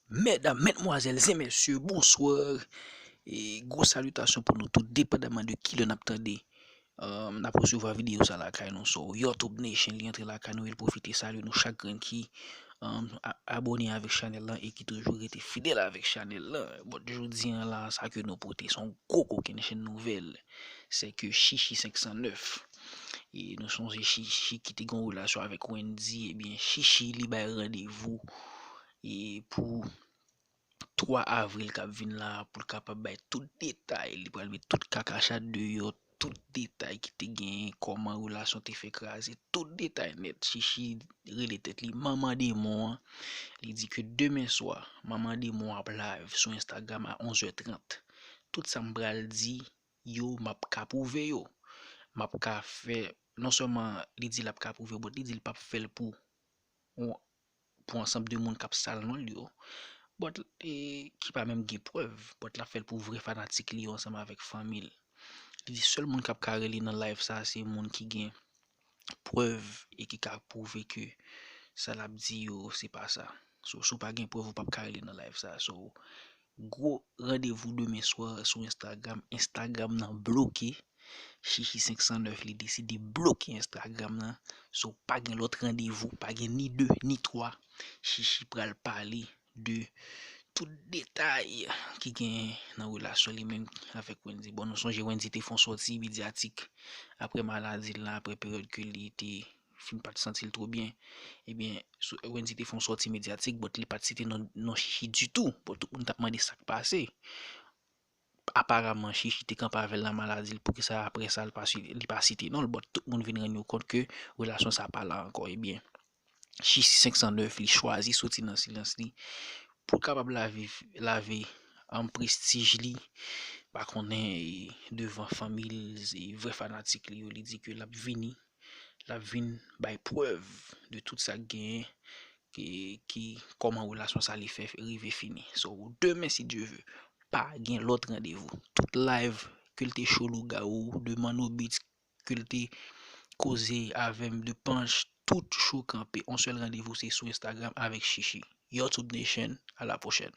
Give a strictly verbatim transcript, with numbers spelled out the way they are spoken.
Medam, medmwazèl e mesye, bonswa. E gwo salitasyon pou nou tout, depandaman de ki lè n ap tande. Um, n ap resevwa videyo sa lakay nou sou YouTube Nation. Li antre lakay nou, e l pwofite salye nou chak grenn ki um, a- abòne avèk chanèl lan e ki toujou rete fidèl avèk chanèl lan. Bon, jodi an la, sa ke nou pote, se yon gwo kokennchenn nouvèl. Se ke Chichi senk san nèf. E nou sonje Chichi ki te gen yon relasyon avèk Wendy, ebyen, Chichi li bay randevou e pou twa avril k ap vin la pou l kapab bay tout detay. Li pral met tout kakachat deyò, tout detay ki te genyen, kòman relasyon te fè kraze, tout detay nèt. Chichi rele tèt li manman demon an. Li di ke demen swa, manman demon ap live sou Instagram a onz è trant. Tout sa m pral di yo, m ap ka pwouve yo. M ap ka fè, non sèlman li di l ap ka pwouve yo, but li di l p ap fè l pou yon pou ansanm de moun k ap sal non l yo, but, e, ki pa menm gen prèv, but l ap fè l pou vrè fanatik li yo ansanm avèk fanmi l. Li di sèl moun k ap ka rele nan live sa, se moun ki gen prèv e ki ka pwouve ke sa l ap di yo, se pa sa. So, si w pa gen prèv, ou p ap ka rele nan live sa. So, gwo randevou demen swa sou Instagram. Instagram nan bloke. Chichi senk san nèf, li deside bloke Instagram nan. So, pa gen lòt randevou, pa gen ni de, ni twa. Chichi pral pale de tout detay ki gen nan relasyon li menm avèk Wendy. Bon, nou sonje Wendy te fè yon sòti medyatik apre maladi l la, apre peryòd ke li te fin pa t santi l twò byen. Ebyen, sou- Wendy te fè yon sòti medyatik, but li pa t site non, non Chichi ditou. Bon, tout moun t ap mande sa k pase. Aparaman, Chichi te kanpe avè l nan maladi l, poukisa apre sa li pa si- li pa site non l, but tout moun vin rann yo kont ke relasyon sa pa la ankò. Ebyen, Chichi senk san nèf, li chwazi soti nan silans li pou l kapab lave, lave um, prestij li, pa konnen, e, devan fanmi l, e, vrè fanatik li yo, li di ke l ap vini, l ap vin bay prèv de tout sa k genyen, ki, ki kòman relasyon sa li fè rive fini. So, demen, si Dye ve, pa gen lòt randevou. Tout live, ke l te cho lougawou, de Manno Beats, ke l te koze avè m, de Panch, tout cho kanpe. On sèl randevou, se sou Instagram avèk Chichi. YouTube Nation, à la prochaine.